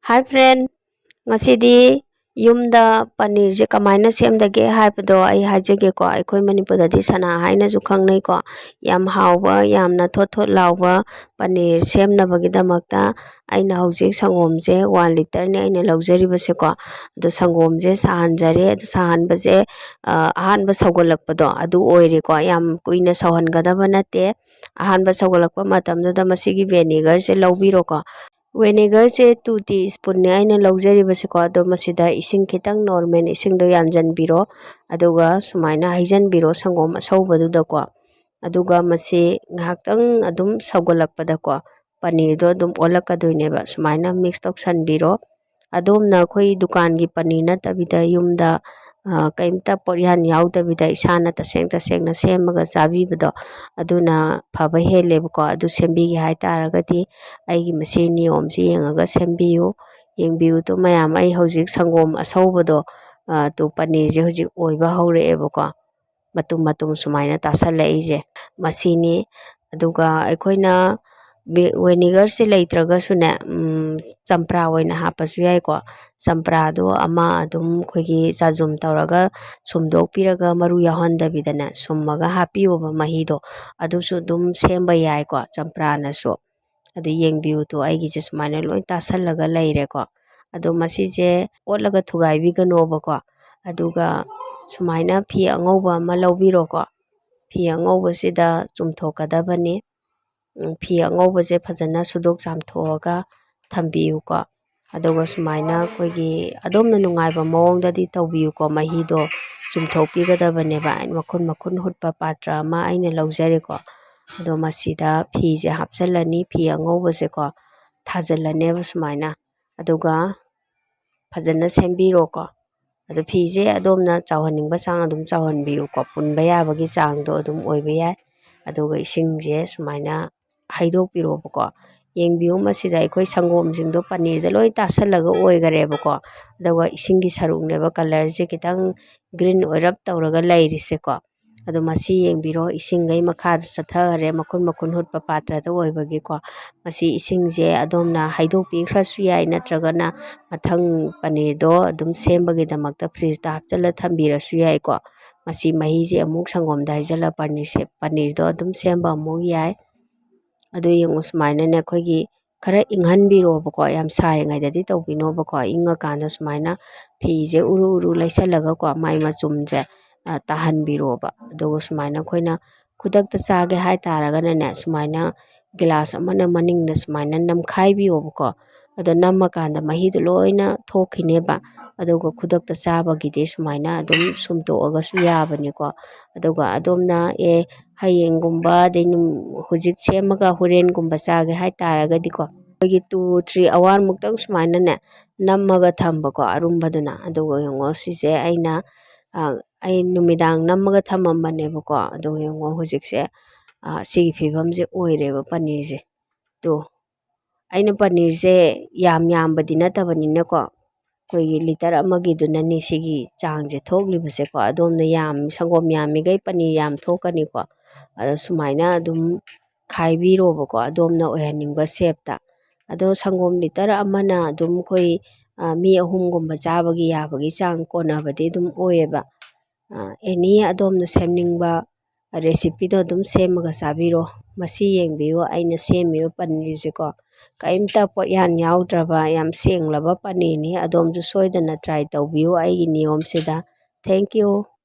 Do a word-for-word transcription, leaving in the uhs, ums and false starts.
Hi friend, ꯉꯁꯤꯗꯤ ꯌꯨꯝꯗ ꯄꯅꯤꯔꯁꯦ ꯀꯃꯥꯏꯅ ꯁꯦꯝꯗꯒꯦ ꯍꯥꯏꯕꯗꯣ ꯑꯩ ꯍꯥꯏꯖꯒꯦꯀꯣ꯫ ꯑꯩꯈꯣꯏ ꯃꯅꯤꯄꯨꯔꯗꯗꯤ ꯁꯅꯥ ꯍꯥꯏꯅꯁꯨ ꯈꯪꯅꯩꯀꯣ꯫ ꯌꯥꯝ ꯍꯥꯎꯕ, ꯌꯥꯝꯅ ꯊꯣꯠ ꯊꯣꯠ ꯂꯥꯎꯕ ꯄꯅꯤꯔ ꯁꯦꯝꯅꯕꯒꯤꯗꯃꯛꯇ ꯑꯩꯅ ꯍꯧꯖꯤꯛ ꯁꯪꯒꯣꯝꯁꯦ ꯋꯥꯟ ꯂꯤꯇꯔꯅꯦ ꯑꯩꯅ ꯂꯧꯖꯔꯤꯕꯁꯦꯀꯣ꯫ ꯑꯗꯣ ꯁꯪꯒꯣꯝꯁꯦ ꯁꯥꯍꯟꯖꯔꯦ꯫ ꯑꯗꯣ ꯁꯥꯍꯟꯕꯁꯦ, ꯑ, ꯑꯍꯥꯟꯕ ꯁꯧꯒꯠꯂꯛꯄꯗꯣ ꯑꯗꯨ ꯑꯣꯏꯔꯦꯀꯣ꯫ ꯌꯥꯝ ꯀꯨꯏꯅ ꯁꯧꯍꯟꯒꯗꯕ ꯅꯠꯇꯦ꯫ ꯑꯍꯥꯟꯕ ꯁꯧꯒꯠꯂꯛꯄ ꯃꯇꯝꯗꯨꯗ ꯃꯁꯤꯒꯤ ꯚꯦꯅꯦꯒꯔꯁꯦ ꯂꯧꯕꯤꯔꯣꯀꯣ꯫ ꯚꯦꯅꯦꯒꯔꯁꯦ ꯇꯨ ꯇꯤ ꯁ꯭ꯄꯨꯟꯅꯦ ꯑꯩꯅ ꯂꯧꯖꯔꯤꯕꯁꯦꯀꯣ꯫ ꯑꯗꯣ ꯃꯁꯤꯗ ꯏꯁꯤꯡ ꯈꯤꯇꯪ, ꯅꯣꯔꯃꯦꯜ ꯏꯁꯤꯡꯗꯣ ꯌꯥꯟꯖꯟꯕꯤꯔꯣ꯫ ꯑꯗꯨꯒ ꯁꯨꯃꯥꯏꯅ ꯍꯩꯖꯟꯕꯤꯔꯣ ꯁꯪꯒꯣꯝ ꯑꯁꯧꯕꯗꯨꯗꯀꯣ꯫ ꯑꯗꯨꯒ ꯃꯁꯤ ꯉꯥꯏꯍꯥꯛꯇꯪ ꯑꯗꯨꯝ ꯁꯧꯒꯠꯂꯛꯄꯗꯀꯣ, ꯄꯅꯤꯔꯗꯣ ꯑꯗꯨꯝ ꯑꯣꯜꯂꯛꯀꯗꯣꯏꯅꯦꯕ꯫ ꯁꯨꯃꯥꯏꯅ ꯃꯤꯛꯁ ꯇꯧꯁꯟꯕꯤꯔꯣ꯫ ꯑꯗꯣꯝꯅ ꯑꯩꯈꯣꯏ ꯗꯨꯀꯥꯟꯒꯤ ꯄꯅꯤꯔ ꯅꯠꯇꯕꯤꯗ ꯌꯨꯝꯗ, ꯑ, ꯀꯩꯝꯇ ꯄꯣꯠꯌꯥꯟ ꯌꯥꯎꯗꯕꯤꯗ ꯏꯁꯥꯅ ꯇꯁꯦꯡ ꯇꯁꯦꯡꯅ ꯁꯦꯝꯃꯒ ꯆꯥꯕꯤꯕꯗꯣ, ꯑꯗꯨꯅ ꯐꯕ ꯍꯦꯜꯂꯦꯕꯀꯣ꯫ ꯑꯗꯨ ꯁꯦꯝꯕꯤꯒꯦ ꯍꯥꯏꯇꯥꯔꯒꯗꯤ ꯑꯩꯒꯤ ꯃꯁꯤ ꯅꯤꯌꯣꯝꯁꯤ ꯌꯦꯡꯉꯒ ꯁꯦꯝꯕꯤꯌꯨ꯫ ꯌꯦꯡꯕꯤꯌꯨ ꯇꯨ ꯃꯌꯥꯝ, ꯑꯩ ꯍꯧꯖꯤꯛ ꯁꯪꯒꯣꯝ ꯑꯁꯧꯕꯗꯣ, ꯑ, ꯇꯨ ꯄꯅꯤꯔꯁꯦ ꯍꯧꯖꯤꯛ ꯑꯣꯏꯕ ꯍꯧꯔꯛꯑꯦꯕꯀꯣ꯫ ꯃꯇꯨꯝ ꯃꯇꯨꯝ ꯁꯨꯃꯥꯏꯅ ꯇꯥꯁꯜꯂꯛꯏꯁꯦ ꯃꯁꯤꯅꯤ꯫ ꯑꯗꯨꯒ ꯑꯩꯈꯣꯏꯅ ꯚꯦ-, ꯚꯦꯅꯦꯒꯔꯁꯦ ꯂꯩꯇ꯭ꯔꯒꯁꯨꯅꯦ, ꯎꯝ, ꯆꯝꯄ꯭ꯔꯥ ꯑꯣꯏꯅ ꯍꯥꯞꯄꯁꯨ ꯌꯥꯏꯀꯣ꯫ ꯆꯝꯄ꯭ꯔꯥꯗꯣ ꯑꯃ ꯑꯗꯨꯝ ꯑꯩꯈꯣꯏꯒꯤ ꯆꯥꯖꯨꯝ ꯇꯧꯔꯒ ꯁꯨꯝꯗꯣꯛꯄꯤꯔꯒ ꯃꯔꯨ ꯌꯥꯎꯍꯟꯗꯕꯤꯗꯅꯦ ꯁꯨꯝꯃꯒ ꯍꯥꯞꯄꯤꯌꯣꯕ ꯃꯍꯤꯗꯣ꯫ ꯑꯗꯨꯁꯨ ꯑꯗꯨꯝ ꯁꯦꯝꯕ ꯌꯥꯏꯀꯣ ꯆꯝꯄ꯭ꯔꯥꯅꯁꯨ꯫ ꯑꯗꯨ ꯌꯦꯡꯕꯤꯌꯨ ꯇꯨ, ꯑꯩꯒꯤꯁꯦ ꯁꯨꯃꯥꯏꯅ ꯂꯣꯏ ꯇꯥꯁꯜꯂꯒ ꯂꯩꯔꯦꯀꯣ꯫ ꯑꯗꯣ ꯃꯁꯤꯁꯦ ꯑꯣꯠꯂꯒ ꯊꯨꯒꯥꯏꯕꯤꯒꯅꯣꯕꯀꯣ꯫ ꯑꯗꯨꯒ ꯁꯨꯃꯥꯏꯅ ꯐꯤ ꯑꯉꯧꯕ ꯑꯃ ꯂꯧꯕꯤꯔꯣꯀꯣ꯫ ꯐꯤ ꯑꯉꯧꯕꯁꯤꯗ ꯆꯨꯝꯊꯣꯛꯀꯗꯕꯅꯤ꯫ ꯎꯝ, ꯐꯤ ꯑꯉꯧꯕꯁꯦ ꯐꯖꯅ ꯁꯨꯗꯣꯛ ꯆꯥꯝꯊꯣꯛꯑꯒ ꯊꯝꯕꯤꯌꯨꯀꯣ꯫ ꯑꯗꯨꯒ ꯁꯨꯃꯥꯏꯅ ꯑꯩꯈꯣꯏꯒꯤ ꯑꯗꯣꯝꯅ ꯅꯨꯡꯉꯥꯏꯕ ꯃꯑꯣꯡꯗꯗꯤ ꯇꯧꯕꯤꯌꯨꯀꯣ꯫ ꯃꯍꯤꯗꯣ ꯆꯨꯝꯊꯣꯛꯄꯤꯒꯗꯕꯅꯦꯕ꯫ ꯃꯈꯨꯟ ꯃꯈꯨꯟ ꯍꯨꯠꯄ ꯄꯥꯇ꯭ꯔ ꯑꯃ ꯑꯩꯅ ꯂꯧꯖꯔꯦꯀꯣ꯫ ꯑꯗꯣ ꯃꯁꯤꯗ ꯐꯤꯁꯦ ꯍꯥꯞꯆꯜꯂꯅꯤ, ꯐꯤ ꯑꯉꯧꯕꯁꯦꯀꯣ ꯊꯥꯖꯤꯜꯂꯅꯦꯕ ꯁꯨꯃꯥꯏꯅ꯫ ꯑꯗꯨꯒ ꯐꯖꯅ ꯁꯦꯝꯕꯤꯔꯣꯀꯣ꯫ ꯑꯗꯣ ꯐꯤꯁꯦ ꯑꯗꯣꯝꯅ ꯆꯥꯎꯍꯟꯅꯤꯡꯕ ꯆꯥꯡ ꯑꯗꯨꯝ ꯆꯥꯎꯍꯟꯕꯤꯌꯨꯀꯣ, ꯄꯨꯟꯕ ꯌꯥꯕꯒꯤ ꯆꯥꯡꯗꯣ ꯑꯗꯨꯝ ꯑꯣꯏꯕ ꯌꯥꯏ꯫ ꯑꯗꯨꯒ ꯏꯁꯤꯡꯁꯦ ꯁꯨꯃꯥꯏꯅ ꯍꯩꯗꯣꯛꯄꯤꯔꯣꯕꯀꯣ꯫ ꯌꯦꯡꯕꯤꯌꯨ, ꯃꯁꯤꯗ ꯑꯩꯈꯣꯏ ꯁꯪꯒꯣꯝꯁꯤꯡꯗꯣ ꯄꯅꯤꯔꯗ ꯂꯣꯏ ꯇꯥꯁꯜꯂꯒ ꯑꯣꯏꯈꯔꯦꯕꯀꯣ꯫ ꯑꯗꯨꯒ ꯏꯁꯤꯡꯒꯤ ꯁꯔꯨꯛꯅꯦꯕ ꯀꯂꯔꯁꯦ ꯈꯤꯇꯪ ꯒ꯭ꯔꯤꯟ ꯑꯣꯏꯔꯞ ꯇꯧꯔꯒ ꯂꯩꯔꯤꯁꯦꯀꯣ꯫ ꯑꯗꯣ ꯃꯁꯤ ꯌꯦꯡꯕꯤꯔꯣ, ꯏꯁꯤꯡꯈꯩ ꯃꯈꯥꯗ ꯆꯠꯊꯈꯔꯦ, ꯃꯈꯨꯟ ꯃꯈꯨꯟ ꯍꯨꯠꯄ ꯄꯥꯇ꯭ꯔꯗ ꯑꯣꯏꯕꯒꯤꯀꯣ꯫ ꯃꯁꯤ ꯏꯁꯤꯡꯁꯦ ꯑꯗꯣꯝꯅ ꯍꯩꯗꯣꯛꯄꯤꯈ꯭ꯔꯁꯨ ꯌꯥꯏ, ꯅꯠꯇ꯭ꯔꯒꯅ ꯃꯊꯪ ꯄꯅꯤꯔꯗꯣ ꯑꯗꯨꯝ ꯁꯦꯝꯕꯒꯤꯗꯃꯛꯇ ꯐ꯭ꯔꯤꯖꯇ ꯍꯥꯞꯆꯤꯜꯂ ꯊꯝꯕꯤꯔꯁꯨ ꯌꯥꯏꯀꯣ꯫ ꯃꯁꯤ ꯃꯍꯤꯁꯦ ꯑꯃꯨꯛ ꯁꯪꯒꯣꯝꯗ ꯍꯩꯖꯤꯜꯂ ꯄꯅꯤꯔꯁꯦ, ꯄꯅꯤꯔꯗꯣ ꯑꯗꯨꯝ ꯁꯦꯝꯕ ꯑꯃꯨꯛ ꯌꯥꯏ꯫ ꯑꯗꯨ ꯌꯦꯡꯉꯨ, ꯁꯨꯃꯥꯏꯅꯅꯦ ꯑꯩꯈꯣꯏꯒꯤ ꯈꯔ ꯏꯪꯍꯟꯕꯤꯔꯣꯕꯀꯣ, ꯌꯥꯝ ꯁꯥꯔꯤꯉꯩꯗꯗꯤ ꯇꯧꯕꯤꯅꯣꯕꯀꯣ꯫ ꯏꯪꯉꯀꯥꯟꯗ ꯁꯨꯃꯥꯏꯅ ꯐꯤꯁꯦ ꯎꯔꯨ ꯎꯔꯨ ꯂꯩꯁꯜꯂꯒꯀꯣ, ꯃꯥꯏ ꯃꯆꯨꯝꯁꯦ, ꯑ, ꯇꯥꯍꯟꯕꯤꯔꯣꯕ꯫ ꯑꯗꯨꯒ ꯁꯨꯃꯥꯏꯅ ꯑꯩꯈꯣꯏꯅ ꯈꯨꯗꯛꯇ ꯆꯥꯒꯦ ꯍꯥꯏꯇꯥꯔꯒꯅꯅꯦ, ꯁꯨꯃꯥꯏꯅ ꯒꯤꯂꯥꯁ ꯑꯃꯅ ꯃꯅꯤꯡꯗ ꯁꯨꯃꯥꯏꯅ ꯅꯝꯈꯥꯏꯕꯤꯌꯣꯕꯀꯣ꯫ ꯑꯗꯣ ꯅꯝꯃꯀꯥꯟꯗ ꯃꯍꯤꯗꯣ ꯂꯣꯏꯅ ꯊꯣꯛꯈꯤꯅꯦꯕ꯫ ꯑꯗꯨꯒ ꯈꯨꯗꯛꯇ ꯆꯥꯕꯒꯤꯗꯤ ꯁꯨꯃꯥꯏꯅ ꯑꯗꯨꯝ ꯁꯨꯝꯇꯣꯛꯑꯒꯁꯨ ꯌꯥꯕꯅꯤꯀꯣ꯫ ꯑꯗꯨꯒ ꯑꯗꯣꯝꯅ, ꯑꯦ, ꯍꯌꯦꯡꯒꯨꯝꯕ, ꯑꯗꯩ ꯅꯨꯝ-, ꯍꯧꯖꯤꯛ ꯁꯦꯝꯃꯒ ꯍꯣꯔꯦꯟꯒꯨꯝꯕ ꯆꯥꯒꯦ ꯍꯥꯏꯇꯥꯔꯒꯗꯤꯀꯣ, ꯑꯩꯈꯣꯏꯒꯤ two three hour ꯃꯨꯛꯇꯪ ꯁꯨꯃꯥꯏꯅꯅꯦ ꯅꯝꯃꯒ ꯊꯝꯕꯀꯣ, ꯑꯔꯨꯝꯕꯗꯨꯅ꯫ ꯑꯗꯨꯒ ꯌꯦꯡꯉꯣ, ꯁꯤꯁꯦ ꯑꯩꯅ, ꯑ, ꯑꯩ ꯅꯨꯃꯤꯗꯥꯡ ꯅꯝꯃꯒ ꯊꯝꯃꯝꯕꯅꯦꯕꯀꯣ꯫ ꯑꯗꯨꯒ ꯌꯦꯡꯉꯣ, ꯍꯧꯖꯤꯛꯁꯦ, ꯑ, ꯁꯤꯒꯤ ꯐꯤꯕꯝꯁꯦ ꯑꯣꯏꯔꯦꯕ ꯄꯅꯤꯔꯁꯦ꯫ ꯇꯣ, ꯑꯩꯅ ꯄꯅꯤꯔꯁꯦ ꯌꯥꯝ ꯌꯥꯝꯕꯗꯤ ꯅꯠꯇꯕꯅꯤꯅꯀꯣ, ꯑꯩꯈꯣꯏꯒꯤ ꯂꯤꯇꯔ ꯑꯃꯒꯤꯗꯨꯅꯅꯤ ꯁꯤꯒꯤ ꯆꯥꯡꯁꯦ ꯊꯣꯛꯂꯤꯕꯁꯦꯀꯣ꯫ ꯑꯗꯣꯝꯅ ꯌꯥꯝ, ꯁꯪꯒꯣꯝ ꯌꯥꯝꯃꯤꯈꯩ ꯄꯅꯤꯔ ꯌꯥꯝ ꯊꯣꯛꯀꯅꯤꯀꯣ꯫ ꯑꯗꯣ ꯁꯨꯃꯥꯏꯅ ꯑꯗꯨꯝ ꯈꯥꯏꯕꯤꯔꯣꯕꯀꯣ, ꯑꯗꯣꯝꯅ ꯑꯣꯏꯍꯟꯅꯤꯡꯕ ꯁꯦꯞꯇ꯫ ꯑꯗꯣ ꯁꯪꯒꯣꯝ ꯂꯤꯇꯔ ꯑꯃꯅ ꯑꯗꯨꯝ ꯑꯩꯈꯣꯏ, ꯑ, ꯃꯤ ꯑꯍꯨꯝꯒꯨꯝꯕ ꯆꯥꯕꯒꯤ ꯌꯥꯕꯒꯤ ꯆꯥꯡ ꯀꯣꯟꯅꯕꯗꯤ ꯑꯗꯨꯝ ꯑꯣꯏꯌꯦꯕ꯫ ꯑ, ꯑꯦꯅꯤ ꯑꯗꯣꯝꯅ ꯁꯦꯝꯅꯤꯡꯕ ꯔꯦꯁꯤꯄꯤꯗꯣ ꯑꯗꯨꯝ ꯁꯦꯝꯃꯒ ꯆꯥꯕꯤꯔꯣ꯫ ꯃꯁꯤ ꯌꯦꯡꯕꯤꯌꯨ, ꯑꯩꯅ ꯁꯦꯝꯃꯤꯕ ꯄꯅꯤꯔꯁꯦꯀꯣ, ꯀꯔꯤꯝꯇ ꯄꯣꯠꯌꯥꯟ ꯌꯥꯎꯗ꯭ꯔꯕ ꯌꯥꯝ ꯁꯦꯡꯂꯕ ꯄꯅꯤꯔꯅꯤ꯫ ꯑꯗꯣꯝꯁꯨ ꯁꯣꯏꯗꯅ try ꯇꯧꯕꯤꯌꯨ ꯑꯩꯒꯤ ꯅꯤꯌꯣꯝꯁꯤꯗ꯫ Thank you꯫